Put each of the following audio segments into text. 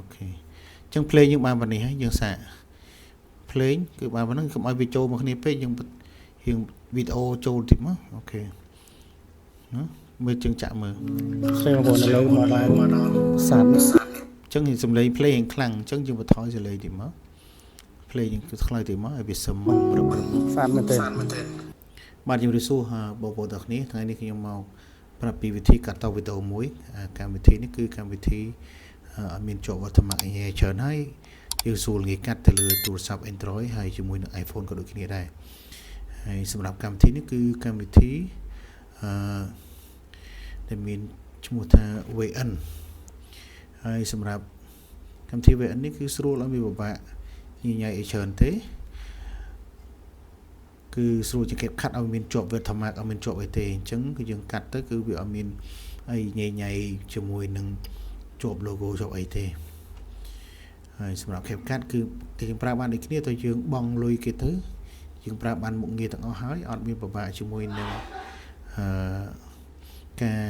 OK អញ្ចឹងភ្លេងយើងបានប៉ុណ្នេះហើយយើងសាកភ្លេងគឺបានប៉ុណ្ណឹងកុំឲ្យវាចូលមកគ្នាពេកយើងរៀងវីដេអូចូលតិចមក OK ណាមើលជើងចាក់មើល ស្រីបងប្អូនឥឡូវមកដល់ប្រាសាទនេះ អញ្ចឹងសំឡេងភ្លេងខ្លាំងអញ្ចឹងយើងបន្ថយសំឡេងតិចមកភ្លេងយើងគឺខ្លាំងតិចមកឲ្យវាសឹមរឹបរឹប ស្អាតមែនទេ បាទជំរាបសួរបងប្អូនទាំងគ្នាថ្ងៃនេះខ្ញុំមកប្រាប់ពីវិធីកាត់តវីដេអូមួយកម្មវិធីនេះគឺកម្មវិធីអត់មានជាប់ watermark អីច្រើនហើយយើងស្រួលងាយកាត់ទៅលើទូរស័ព្ទ Android ហើយជាមួយនឹង iPhone ក៏ដូចគ្នាដែរហើយសម្រាប់កម្មវិធីនេះគឺកម្មវិធីអឺដែលមានឈ្មោះថា VN ហើយសម្រាប់កម្មវិធី VN នេះគឺស្រួលអត់មានពិបាកញញ៉ៃអីច្រើនទេគឺស្រួលជាងគេកាត់ឲ្យមានជាប់ watermark អត់មានជាប់អីទេអញ្ចឹងគឺយើងកាត់ទៅគឺវាអត់មានអីញ៉ៃញ៉ៃជាមួយនឹងជាប់ logo ជាប់អីទេហើយសម្រាប់ CapCut គឺគេយើងប្រើបានដូចគ្នាទៅយើងបង់លុយគេទៅយើងប្រើបានមុខងារទាំងអស់ហើយអត់មានពិបាកជាមួយនឹងអឺការ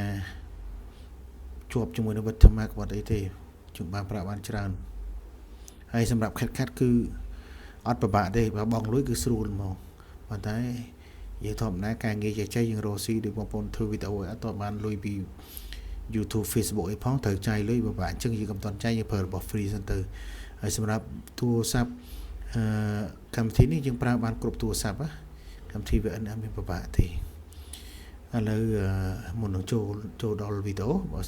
ជាប់ជាមួយនឹង watermark បាត់អីទេយើងបានប្រើបានច្រើនហើយសម្រាប់ CapCut គឺអត់ពិបាកទេបើបង់លុយគឺស្រួលហ្មងប៉ុន្តែយើងធម្មតាការងារចេះចេះយើងរកស៊ីដូចបងប្អូនធ្វើវីដេអូអត់តបានលុយពី YouTube Facebook អីផងត្រូវចាយលុយពិបាកអញ្ចឹងយើងកុំតន់ចាយយើងប្រើរបស់ free សិនទៅហើយសម្រាប់ទូរស័ព្ទអឺកម្មវិធីនេះយើងប្រើបានគ្រប់ទូរស័ព្ទណាកម្មវិធី VN អត់មានពិបាកទេឥឡូវមុននឹងចូលចូលដល់វីដេអូបើ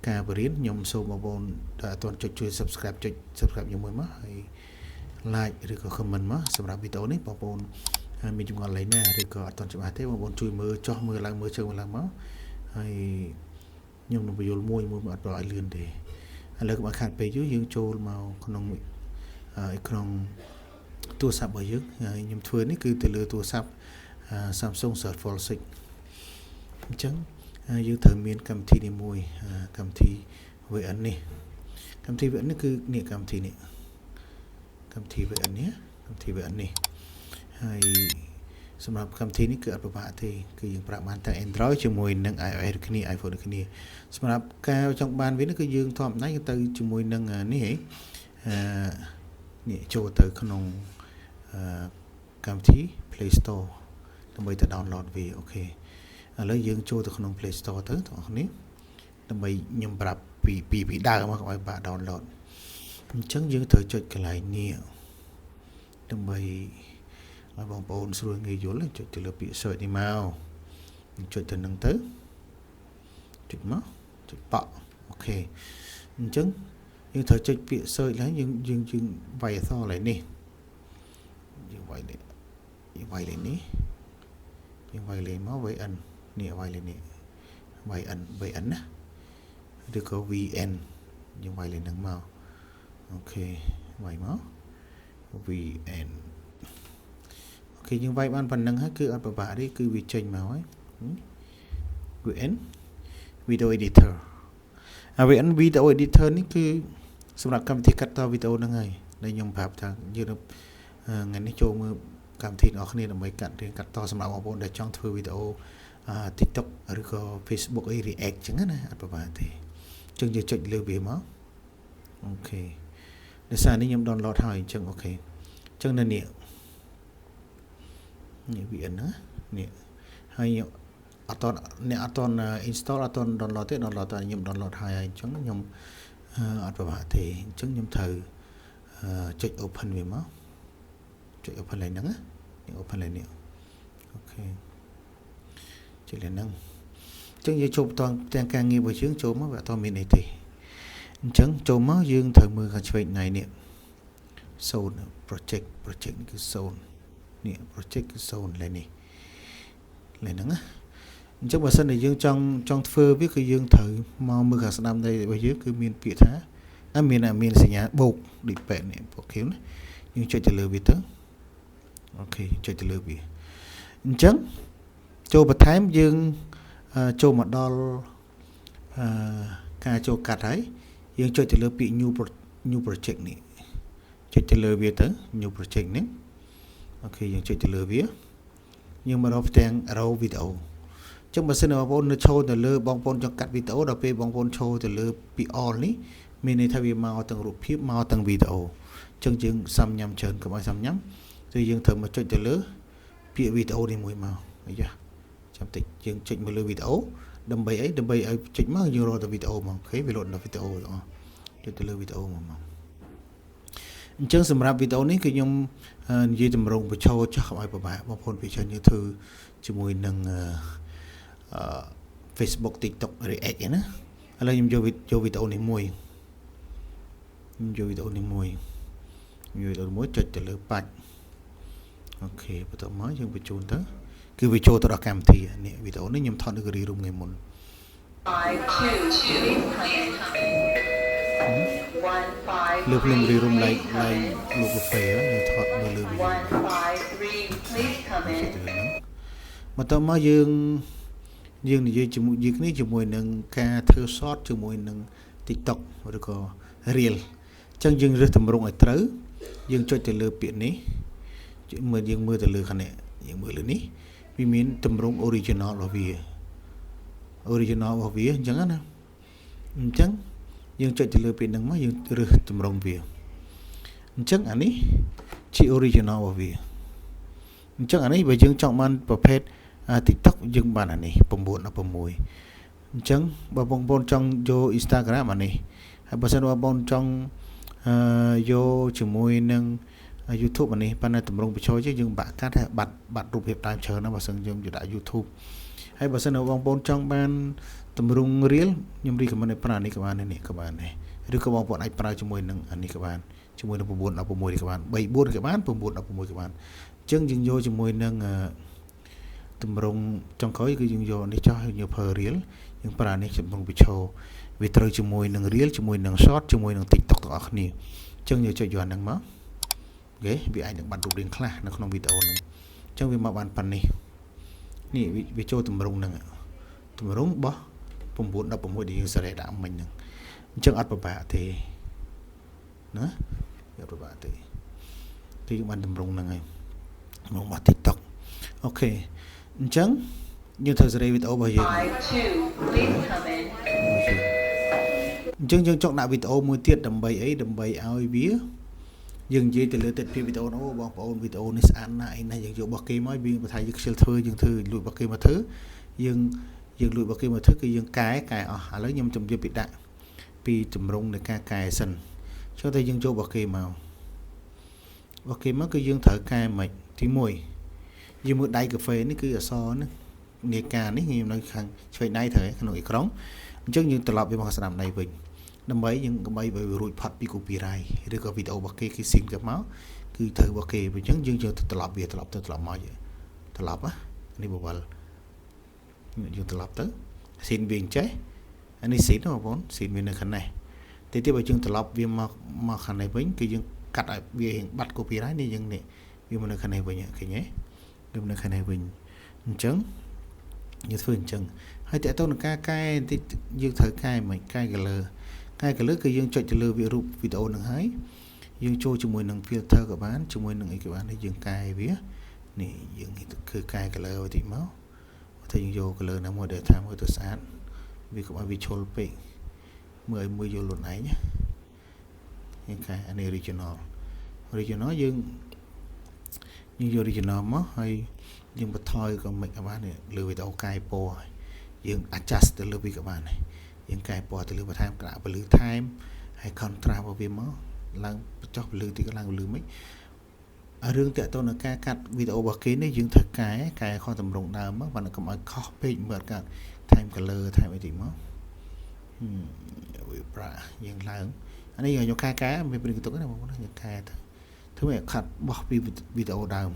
ការបរៀនខ្ញុំសូមបងប្អូនដែលអត់ទាន់ចុចជួយ Subscribe ចុច Subscribe ខ្ញុំមួយមកហើយ like ឬក៏ comment មកសម្រាប់វីដេអូនេះបងប្អូនមានចម្ងល់អីណាឬក៏អត់ទាន់ច្បាស់ទេបងប្អូនជួយមើលចោះមើលឡើងមើលជើងមើលឡើងមកហើយខ្ញុំនឹងបញ្យល់មួយមួយមកអត់ប្រឲ្យលឿនទេឥឡូវកុំឲ្យខាតពេកយូរយើងចូលមកក្នុងអេក្រង់ទូរស័ព្ទរបស់យើងហើយខ្ញុំធ្វើនេះគឺទៅលើទូរស័ព្ទ Samsung Z Fold 6អញ្ចឹងយើងត្រូវមានកម្មវិធីនេះមួយកម្មវិធី VN នេះកម្មវិធី VN នេះគឺនេះកម្មវិធីនេះកម្មវិធី VN នេះកម្មវិធី VN នេះហើយសម្រាប់កម្មវិធីនេះគឺអត់ពិបាកទេគឺយើងប្រើបានទាំង Android ជាមួយនឹង iOS ដូចគ្នា iPhone ដូចគ្នាសម្រាប់ការចង់បានវានេះគឺយើងធម្មតាយើងទៅជាមួយនឹងនេះហីអឺនេះចូលទៅក្នុងអឺកម្មវិធី Play Store ដើម្បីទៅ download វា OK ឥឡូវយើងចូលទៅក្នុង Play Store ទៅបងប្អូននេះដើម្បីខ្ញុំប្រាប់ពីពីពីដើមមកកុំឲ្យបាក់ download អញ្ចឹងយើងត្រូវចុចកន្លែងនេះដើម្បីឲ្យបងប្អូនស្រួលងាយយល់ចុចទៅលើពាក្យ search នេះមកចុចទៅនឹងទៅចុចមកចុចប៉ក់ OK អញ្ចឹងយើងត្រូវចុចពាក្យ search ឡើងយើងយើងយើងវាយអក្សរឡើយនេះយើងវាយលេខយើងវាយលេខនេះយើងវាយលេខមក VN នេះវាយលេខនេះ VN VN ណាឬក៏ VN យើងវាយលេខហ្នឹងមក OK វាយមក VN OK យើងវាយបានប៉ុណ្្នឹងហើយគឺអត់ពិបាកទេគឺវាចេញមកហើយ VN Video Editor អា VN Video Editor នេះគឺសម្រាប់កម្មវិធីកាត់តវីដេអូហ្នឹងហើយដែលខ្ញុំប្រាប់ថាយើងថ្ងៃនេះចូលមើលកម្មវិធីរបស់គ្នាដើម្បីកាត់រៀនកាត់តសម្រាប់បងប្អូនដែលចង់ធ្វើវីដេអូ TikTok ឬក៏ Facebook អី React ចឹងណាអត់ពិបាកទេអញ្ចឹងយើងចុចលើវាមក OK ដោយសារនេះខ្ញុំ download ហើយអញ្ចឹង OK អញ្ចឹងនៅនេះនេះ VN ណានេះហើយអត់តអ្នកអត់ត install អត់ត download ទេ download តខ្ញុំ download ហើយអញ្ចឹងខ្ញុំអត់ពិបាកទេអញ្ចឹងខ្ញុំត្រូវចុច open វាមកចុច open ឡើងហ្នឹងណានេះ open ឡើងនេះ OK ចុចលើហ្នឹងអញ្ចឹងយើងចូលបន្តទាំងការងាររបស់យើងចូលមកវាអត់មានអីទេអញ្ចឹងចូលមកយើងត្រូវមើលខាងឆ្វេងណៃនេះ0 project project នេះគឺ0នេះ project គឺ0ឡើយនេះឡើយហ្នឹងណាអញ្ចឹងបើសិនជាយើងចង់ចង់ធ្វើវាគឺយើងត្រូវមកមើលខាងស្ដាំដៃរបស់យើងគឺមានពាក្យថាមានមានសញ្ញាបូកដូចបែបនេះពណ៌ខៀវណាយើងចុចទៅលើវាទៅ OK ចុចទៅលើវាអញ្ចឹងចូលបន្ថែមយើងចូលមកដល់អឺការចូលកាត់ហើយយើងចុចទៅលើពាក្យ new project នេះចុចទៅលើវាទៅ new project នេះ OK យើងចុចទៅលើវាយើងមករកផ្ទាំង raw video ចឹងបើសិនបងប្អូននៅឈរទៅលើបងប្អូនចង់កាត់វីដេអូដល់ពេលបងប្អូនឈរទៅលើពី all នេះ មានន័យថាវាមកទាំងរូបភាពមកទាំងវីដេអូអញ្ចឹងយើងសាំញ៉ាំច្រើនកុំឲ្យសាំញ៉ាំគឺយើងត្រូវមកចុចទៅលើពាក្យវីដេអូនេះមួយមកអីចាចាំតិចយើងចុចមកលើវីដេអូដើម្បីអីដើម្បីឲ្យចុចមកយើងរកទៅវីដេអូមក OK វាលោតដល់វីដេអូទាំងអស់ចុចទៅលើវីដេអូមកមកអញ្ចឹងសម្រាប់វីដេអូនេះគឺខ្ញុំនិយាយតម្រងបញ្ឈរចោះកុំឲ្យពិបាកបងប្អូនពីច្រើនយើងធ្វើជាមួយនឹងអឺ Facebook TikTok React ឯណាឥឡូវខ្ញុំយកយកវីដេអូនេះមួយខ្ញុំយកវីដេអូនេះមួយយកវីដេអូមួយចុចទៅលើបាច់ OK បន្ទាប់មកយើងបញ្ជូនទៅគឺវាចូលទៅដល់កម្មវិធីនេះវីដេអូនេះខ្ញុំថតនៅគិរីរុំថ្ងៃមុន 5 2 2 please come in. 1 5 លើភ្លឹងរីរុំឡែក please ឡែក come in. លោកកាហ្វេខ្ញុំថតនៅលើវីដេអូ 1 5 3 please come ចុច in. ទៅលើហ្នឹងបន្ទាប់មកយើងយើងនិយាយជាមួយយើងគ្នាជាមួយនឹងការធ្វើ short ជាមួយនឹង TikTok ឬក៏ Reel អញ្ចឹងយើងរើសតម្រង់ឲ្យត្រូវយើងចុចទៅលើពាក្យនេះមើលយើងមើលទៅលើខាងនេះយើងមើលលើនេះវាមានតម្រង់ original របស់វា original របស់វាអញ្ចឹងណាអញ្ចឹងយើងចុចទៅលើពាក្យហ្នឹងមកយើងរើសតម្រង់វាអញ្ចឹងអានេះជា original របស់វាអញ្ចឹងអានេះបើយើងចង់បានប្រភេទ TikTok យើងបានអានេះ9:16អញ្ចឹងបើបងប្អូនចង់យក Instagram អានេះហើយបើសិនបងប្អូនចង់អឺយកជាមួយនឹង YouTube អានេះប៉ុន្តែតម្រងបញ្ចូលយើងបាក់កាត់ហើយបាត់បាត់រូបភាពដើមច្រើនណាស់បើសិនយើងយកដាក់ YouTube ហើយបើសិនបងប្អូនចង់បានតម្រង Reel ខ្ញុំ recommend ឲ្យប្រើនេះក៏បានដែរនេះក៏បានដែរឬក៏បងប្អូនអាចប្រើជាមួយនឹងអានេះក៏បានជាមួយនឹង9:16នេះក៏បាន3 4ក៏បាន9:16ក៏បានអញ្ចឹងយើងយកជាមួយនឹងតម្រងចុងក្រោយគឺយើងយកនេះចោះយើងយកប្រើ Reel យើងប្រើនេះចម្រងបញ្ឈរវាត្រូវជាមួយនឹង Reel ជាមួយនឹង Short ជាមួយនឹង TikTok ទាំងអស់គ្នាអញ្ចឹងយើងចុចយកអាហ្នឹងមក OK វាអាចនឹងបាត់រូបរាងខ្លះនៅក្នុងវីដេអូហ្នឹងអញ្ចឹងវាមកបានប៉ុណ្នេះនេះវាចូលតម្រងហ្នឹងតម្រងរបស់9:16ដែលយើងសេរីដាក់មិញហ្នឹងអញ្ចឹងអត់ពិបាកទេណាវាអត់ពិបាកទេគឺយើងបានតម្រងហ្នឹងហើយតម្រងរបស់ TikTok OK អញ្ចឹងយើងត្រូវសេរីវីដេអូរបស់យើង 5 2 please come in. អញ្ចឹងយើងចង់ដាក់វីដេអូមួយទៀតដើម្បីអីដើម្បីឲ្យវាយើងនិយាយទៅលើទស្សនវិជ្ជាវីដេអូនោះបងប្អូនវីដេអូនេះស្អាតណាស់អីណាស់យើងយករបស់គេមកវាបើថាយើងខ្ជិលធ្វើយើងធ្វើលួចរបស់គេមកធ្វើយើងយើងលួចរបស់គេមកធ្វើគឺយើងកែកែអស់ឥឡូវខ្ញុំជំរាបពីដាក់ពីតម្រងនៃការកែសិនចូលតែយើងយករបស់គេមករបស់គេមកគឺយើងត្រូវកែមិនទី1យើងមើលដៃកាហ្វេនេះគឺអក្សរនេះនាការនេះខ្ញុំនៅខាងឆ្វេងដៃត្រូវក្នុងអេក្រង់អញ្ចឹងយើងត្រឡប់វាមកស្ដាំដៃវិញដើម្បីយើងកុំឲ្យវារួចផុតពី copyright ឬក៏វីដេអូរបស់គេគេស៊ីមទៅមកគឺត្រូវរបស់គេអញ្ចឹងយើងយកទៅត្រឡប់វាត្រឡប់ទៅត្រឡប់មកត្រឡប់ណានេះបវលយើងត្រឡប់ទៅស៊ីនវាអញ្ចេះអានេះស៊ីនបងប្អូនស៊ីនវានៅខាងនេះទីទៀតបើយើងត្រឡប់វាមកមកខាងនេះវិញគឺយើងកាត់ឲ្យវារៀងបាត់ copyright នេះយើងនេះវាមកនៅខាងនេះវិញឃើញទេវាមកនៅខាងនេះវិញអញ្ចឹងយើងធ្វើអញ្ចឹងហើយតើតើនឹងការកែបន្តិចយើងត្រូវកែមិនកែ color កែ color គឺយើងចុចទៅលើវារូបវីដេអូនឹងហើយយើងចូលជាមួយនឹង filter ក៏បានជាមួយនឹងអីក៏បានហើយយើងកែវានេះយើងគឺកែ color បន្តិចមកថាយើងយក color ណាមួយដែលថាមើលទៅស្អាតវាកុំឲ្យវាឈុលពេកមើលឲ្យមួយយល់ខ្លួនឯងណាយើងកែអានេះ original original យើងយើងយក original មកហើយយើងបន្ថយក៏មិនក៏បានលើវីដេអូកែពណ៌យើង adjust ទៅលើវាក៏បានដែរយើងកែពណ៌ទៅលើបន្ថែមក្រាក់ពលឺថែមហើយ contrast របស់វាមកឡើងចុះពលឺតិចក៏ឡើងពលឺមិនរឿងតាក់ទងនឹងការកាត់វីដេអូរបស់គេនេះយើងត្រូវកែកែខុសតម្រងដើមមកបើកុំឲ្យខុសពេកមើលកាត់ថែម color ថែមអីតិចមកវាប្រាយើងឡើងអានេះខ្ញុំកែកែមានព្រិងទុកណាបងប្អូនយើងកែទៅធ្វើឲ្យខាត់បោះពីវីដេអូដើម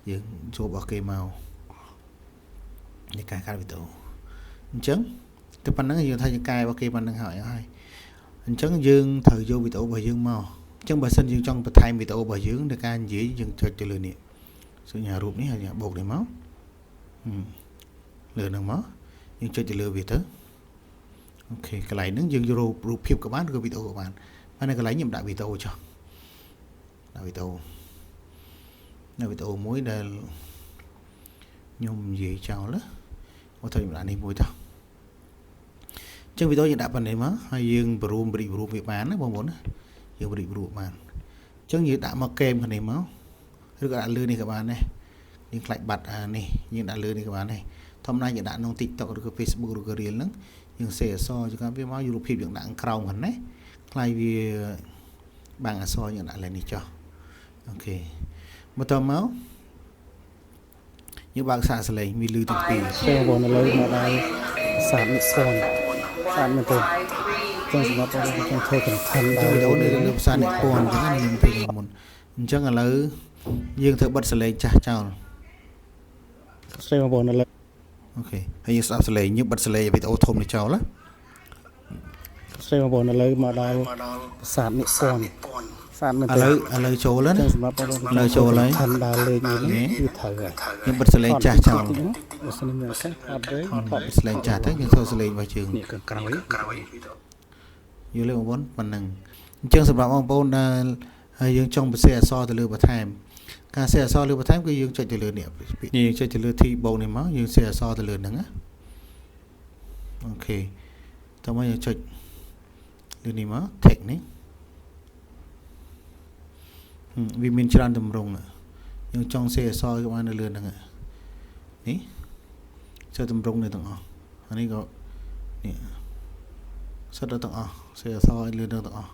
យើងចូលរបស់គេមកនេះកែកាត់វីដេអូអញ្ចឹងទៅប៉ុណ្្នឹងយើងថាយើងកែរបស់គេប៉ុណ្្នឹងហើយហើយអញ្ចឹងយើងត្រូវយកវីដេអូរបស់យើងមកអញ្ចឹងបើសិនយើងចង់បន្ថែមវីដេអូរបស់យើងในការនិយាយយើងចុចទៅលើនេះសញ្ញារូបនេះហើយបូកនេះមកលើហ្នឹងមកយើងចុចទៅលើវាទៅ OK កន្លែងហ្នឹងយើងយករូបភាពក៏បានឬក៏វីដេអូក៏បានប៉ុន្តែកន្លែងខ្ញុំដាក់វីដេអូចុះដាក់វីដេអូនៅវីដេអូមួយដែលខ្ញុំនិយាយចោលណាអូទៅខ្ញុំដាក់នេះមួយទៅ អញ្ចឹងវីដេអូយើងដាក់ប៉ុណ្ណេះមកហើយយើងបរួមបរិបរួមវាបានណាបងប្អូនណាយើងបរិបរួមបានអញ្ចឹងយើងដាក់មកកេមគ្នាមកឬក៏ដាក់លឿននេះក៏បានដែរយើងខ្លាចបាត់អានេះយើងដាក់លឿននេះក៏បានដែរធម្មតាយើងដាក់ក្នុង TikTok ឬក៏ Facebook ឬក៏ Reel ហ្នឹងយើងសេអក្សរយើងវាមករូបភាពយើងដាក់ក្រោមហ្នឹងណាខ្លាចវាបាំងអក្សរយើងដាក់លើនេះចុះOK បន្តមកយើងបើកសាកសលេងមានលឺទាំងពីរ បងប្អូនឥឡូវមកដល់ប្រាសាទនិពន្ធស្អាតមែនទែនចឹងសម្រាប់បងប្អូនចង់ធ្វើ content វីដេអូនេះលើភាសានិពន្ធអញ្ចឹងខ្ញុំធ្វើមុនអញ្ចឹងឥឡូវយើងធ្វើបិទសលេងចាស់ចោល ស្រីបងប្អូនឥឡូវ OK ហើយយើងស្ដាប់សលេងយើងបិទសលេងវីដេអូធំនេះចោលណា ស្រីបងប្អូនឥឡូវមកដល់ប្រាសាទនិពន្ធស្អាតមែន ឥ ទែន ឡូវឥឡូវចូលណា ចឹងសម្រាប់បងប្អូន ឥឡូវចូលហើយ content ដើរលេងនេះគឺត្រូវហើយ យើងបិទសលេងចាស់ចោល បើសិនមានឱកាសថតទៅថត សលេងចាស់ទៅយើងធ្វើសលេងរបស់យើង នេះខាងក្រោយ យល់ទេបងប្អូនប៉ុណ្ណឹងអញ្ចឹងសម្រាប់បងប្អូនដែលហើយយើងចង់បញ្សេអក្សរទៅលើបន្ថែមការសេអក្សរលើបន្ថែមគឺយើងចុចទៅលើនេះយើងចុចទៅលើ T បូកនេះមកយើងសេអក្សរទៅលើហ្នឹងណាOK តោះមកយើងចុចលើនេះមក text នេះវាមានច្រើនទម្រង់យើងចង់សេអក្សរក៏បាននៅលើហ្នឹងនេះចូលទម្រង់នេះទាំងអស់អានេះក៏នេះសិតតែទាំងអស់សេអក្សរឲ្យលើនឹងទាំងអស់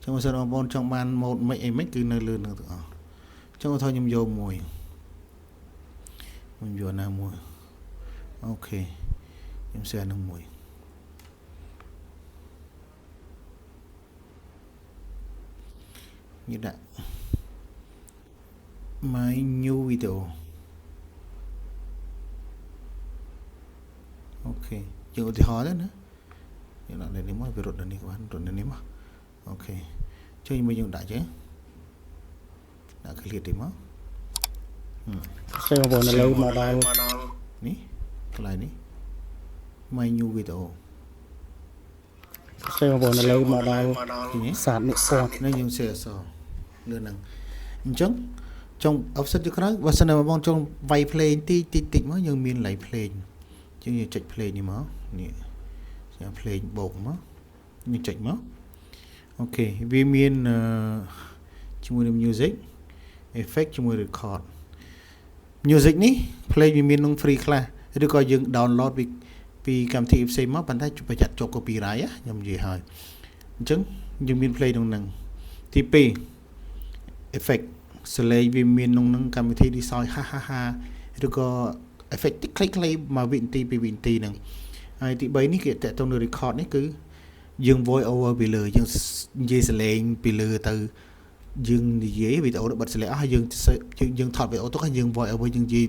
ចឹងបើសិនបងប្អូនចង់បានម៉ូដមិនអីមិនគឺនៅលើនឹងទាំងអស់ចឹងឧទាហរណ៍ខ្ញុំយកមួយខ្ញុំយកណាមួយ OK ខ្ញុំ share នឹងមួយខ្ញុំដាក់ my new video OK យើងឧទាហរណ៍ទៅណាយើងដាក់នេះមកវារត់ដល់នេះក៏បានរត់ដល់នេះមក OK ចុះមួយយើងដាក់ចេះដាក់ clear ទីមក ស្រីបងប្អូនឥឡូវមកដល់ នេះកន្លែងនេះ my new video ស្រីបងប្អូនឥឡូវមកដល់ ឃើញទេ ប្រាសាទនិពន្ធ នេះយើង share អក្សរលឿនហ្នឹងអញ្ចឹងចង់ option ទៅក្រោយបើសិនណាបងចង់វាយ play តិចតិចតិចមកយើងមានឡៃ play អញ្ចឹងយើងចុច play នេះមកនេះសញ្ញា play បូកមកយើងចុចមក OK វាមានជាមួយនឹង music effect ជាមួយ record music នេះ play វាមានក្នុង free ខ្លះឬក៏យើង download ពីពីកម្មវិធីផ្សេងមកប៉ុន្តែប្រយ័ត្នជាប់ copyright ខ្ញុំនិយាយហើយអញ្ចឹងយើងមាន play ក្នុងហ្នឹងទី2 effect សលេងវាមានក្នុងហ្នឹងកម្មវិធី design ហាហាហាឬក៏ effect តិចខ្លីៗមួយវិនាទីពីរវិនាទីហ្នឹងហើយទី3នេះគេតកតងនឹង record នេះគឺយើង voice over ពីលើយើងនិយាយសលេងពីលើទៅយើងនិយាយវីដេអូបិទសលេងអស់ហើយយើងយើងថតវីដេអូទុកហើយយើង voice over យើងនិយាយ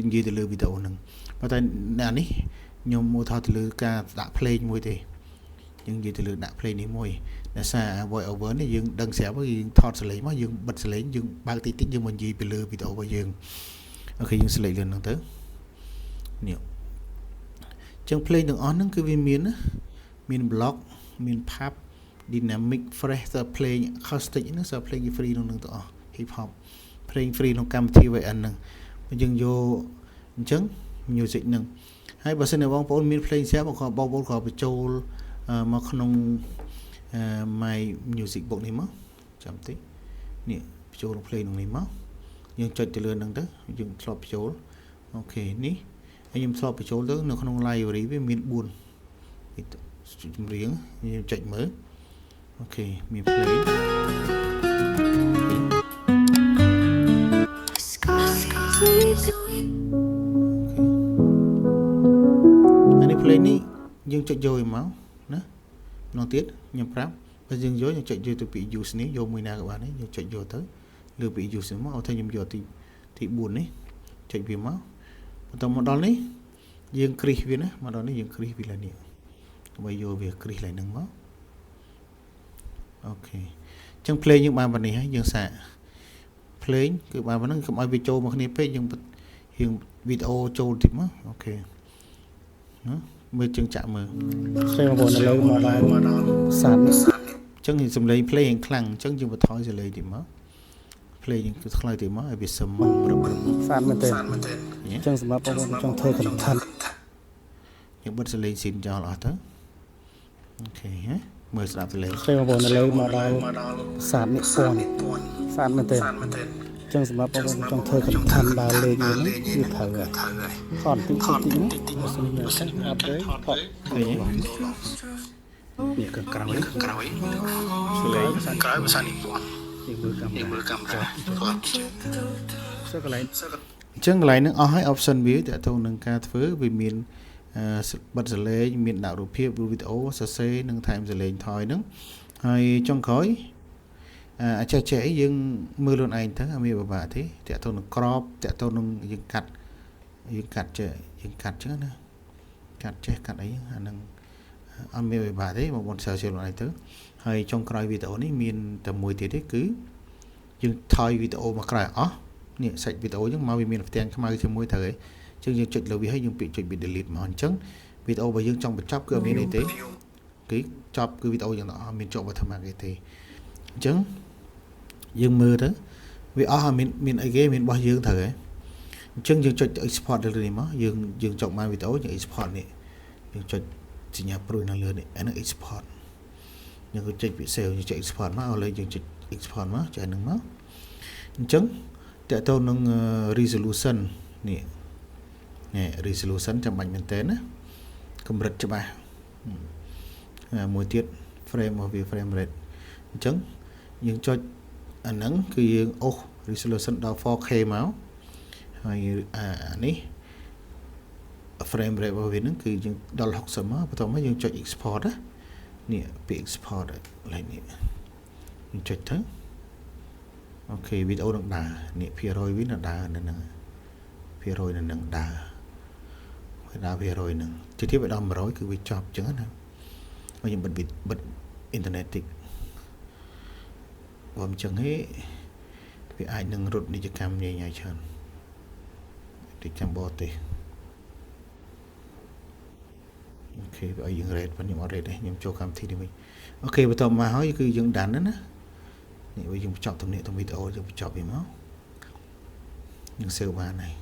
និយាយទៅលើវីដេអូហ្នឹងប៉ុន្តែអានេះខ្ញុំមកថតទៅលើការដាក់ភ្លេងមួយទេយើងនិយាយទៅលើដាក់ភ្លេងនេះមួយដោយសារ voice over នេះយើងដឹងស្រាប់ហើយយើងថតសលេងមកយើងបិទសលេងយើងបើកតិចតិចយើងមកនិយាយពីលើវីដេអូរបស់យើង OK យើង select លឿនហ្នឹងទៅនេះចឹងភ្លេងទាំងអស់ហ្នឹងគឺវាមានណាមាន block មាន pub dynamic fresh សើភ្លេង acoustic ហ្នឹងសើភ្លេង free ក្នុងហ្នឹងទាំងអស់ hip hop ភ្លេង free ក្នុងកម្មវិធី VN ហ្នឹងយើងយកអញ្ចឹង music ហ្នឹងហើយបើសិនជាបងប្អូនមានភ្លេងស្រាប់ក៏បងប្អូនក៏បញ្ចូលមកក្នុង my music box នេះមកចាំតិចនេះបញ្ចូលក្នុងភ្លេងក្នុងនេះមកយើងចុចទៅលើហ្នឹងទៅយើងធ្លាប់បញ្ចូល OK នេះហើយខ្ញុំធ្លាប់បញ្ចូលទៅនៅក្នុង library វាមាន4ចម្រៀងយើងចុចមើល OK មានភ្លេង OK អានេះភ្លេងនេះយើងចុចយកឯមកណាម្ដងទៀតខ្ញុំប្រាប់បើយើងយកយើងចុចយកទៅពី use នេះយកមួយណាក៏បានដែរយើងចុចយកទៅលើពី use នេះមកឲ្យថាខ្ញុំយកទីទី4នេះចុចវាមកបន្តមកដល់នេះយើងគ្រីសវាណាមកដល់នេះយើងគ្រីសវាឡើងនេះដើម្បីយកវាគ្រីសឡើងហ្នឹងមក OK អញ្ចឹងភ្លេងយើងបានប៉ុណ្នេះហើយយើងសាកភ្លេងគឺបានប៉ុណ្ណឹងកុំឲ្យវាចូលមកគ្នាពេកយើងរៀងវីដេអូចូលតិចមក OK ណាមើលជើងចាក់មើល ស្រីបងប្អូនឥឡូវមកដល់ប្រាសាទនិ អញ្ចឹងសំឡេងភ្លេងខ្លាំងអញ្ចឹងយើងបន្ថយសំឡេងតិចមកភ្លេងយើងគឺខ្លីតិចមកឲ្យវាសឹមរឹប ស្អាតមែនទែនអញ្ចឹងសម្រាប់បងប្អូនចង់ធ្វើ content យើងបិទសំឡេងស៊ីនចោលអស់ទៅ OK ហ៎មើលស្ដាប់ទៅលេង ស្រីបងប្អូនឥឡូវមកដល់ប្រាសាទនិពន្ធស្អាតមែនទែនអញ្ចឹងសម្រាប់បងប្អូនចង់ធ្វើ content ដើរលេងនេះគឺត្រូវហើយថតតិចតិចតិចណាបើសិនជាអត់ទេថត ឃើញទេ នេះគឺក្រោយ ក្រោយ សលេង ក្រោយភាសានិពន្ធ នេះមើលកាមេរ៉ា មើលកាមេរ៉ាគាត់ សើកន្លែង អញ្ចឹងកន្លែងហ្នឹងអស់ហើយ option វាតើទៅនឹងការធ្វើវាមានអឺបិទសលេងមានដាក់រូបភាពវីដេអូសរសេរនិងថែមសលេងថយហ្នឹងហើយចុងក្រោយអាចេះចេះអីយើងមើលខ្លួនឯងទៅអត់មានពិបាកទេតើទៅនឹងក្របតើទៅនឹងយើងកាត់យើងកាត់ចេះយើងកាត់ចឹងណាកាត់ចេះកាត់អីអាហ្នឹងអត់មានពិបាកទេបងប្អូនសើជាខ្លួនឯងទៅហើយចុងក្រោយវីដេអូនេះមានតែមួយទៀតទេគឺយើងថយវីដេអូមកក្រោយអស់នេះសាច់វីដេអូហ្នឹងមកវាមានផ្ទាំងខ្មៅជាមួយត្រូវហើយអញ្ចឹងយើងចុចលើវាហើយយើងពាក្យចុចវា delete មកអញ្ចឹងវីដេអូរបស់យើងចង់បញ្ចប់គឺអត់មានអីទេគឺចប់គឺវីដេអូយើងអត់មានជាប់ watermark អីទេអញ្ចឹងយើងមើលទៅវាអស់ហើយមានមានអីគេមានរបស់យើងត្រូវហើយអញ្ចឹងយើងចុចទៅ export ទៅលើនេះមកយើងយើងចង់បានវីដេអូយើង export នេះយើងចុចសញ្ញាព្រួយនៅលើនេះអានេះ export យើងក៏ចុចពាក្យ save យើងចុច export មកឥឡូវយើងចុច export មកចុចអាហ្នឹងមកអញ្ចឹងតើតើនឹង resolution នេះនេះ resolution ចាំបាច់មែនតើណាកម្រិតច្បាស់មួយទៀត frame របស់វា frame rate អញ្ចឹងយើងចុចអាហ្នឹងគឺយើងអូស resolution ដល់ 4K មកហើយអានេះ frame rate របស់វាហ្នឹងគឺយើងដល់60មកបន្ទាប់មកយើងចុច export ណានេះពាក្យ export កន្លែងនេះយើងចុចទៅ OK វីដេអូនឹងដើរនេះភាគរយវានឹងដើរនៅហ្នឹងភាគរយនៅនឹងដើរវាដើរភាគរយហ្នឹងទីទៀតវាដល់100គឺវាចប់អញ្ចឹងណាហើយខ្ញុំបិទបិទអ៊ីនធឺណិតតិចបើមិនអញ្ចឹងទេវាអាចនឹងរត់នីតិកម្មញ៉ៃញ៉ៃច្រើនតិចចាំបរទេស OK វាឲ្យយើង rate ប៉ុន្តែខ្ញុំអត់ rate ទេខ្ញុំចូលកម្មវិធីនេះវិញ OK បន្ទាប់មកហើយគឺយើង done ណានេះវាយើងបញ្ចប់ទំនាក់ទំវីដេអូយើងបញ្ចប់វាមកយើង save បានហើយ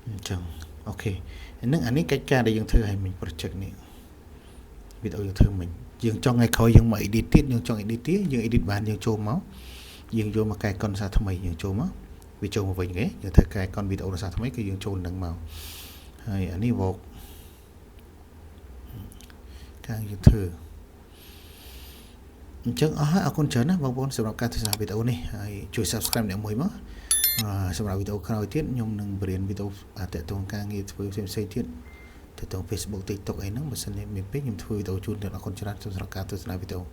អញ្ចឹង OK ហ្នឹងអានេះកិច្ចការដែលយើងធ្វើឲ្យមិញ project នេះវីដេអូយើងធ្វើមិញយើងចង់ឲ្យក្រោយយើងមក edit ទៀតយើងចង់ edit ទៀតយើង edit បានយើងចូលមកយើងយកមកកែកុនសារថ្មីយើងចូលមកវាចូលមកវិញគេយើងធ្វើកែកុនវីដេអូសារថ្មីគឺយើងចូលនឹងមកហើយអានេះ work ការយើងធ្វើអញ្ចឹងអស់ហើយអរគុណច្រើនណាបងប្អូនសម្រាប់ការទស្សនាវីដេអូនេះហើយជួយ Subscribe អ្នកមួយមកសម្រាប់វីដេអូក្រោយទៀតខ្ញុំនឹងបរៀនវីដេអូតាក់ទងការងារធ្វើផ្សេងៗទៀតតាក់ទង Facebook TikTok អីហ្នឹងបើសិនជាមានពេលខ្ញុំធ្វើវីដេអូជូនដល់អរគុណច្រើនសម្រាប់ការទស្សនាវីដេអូ។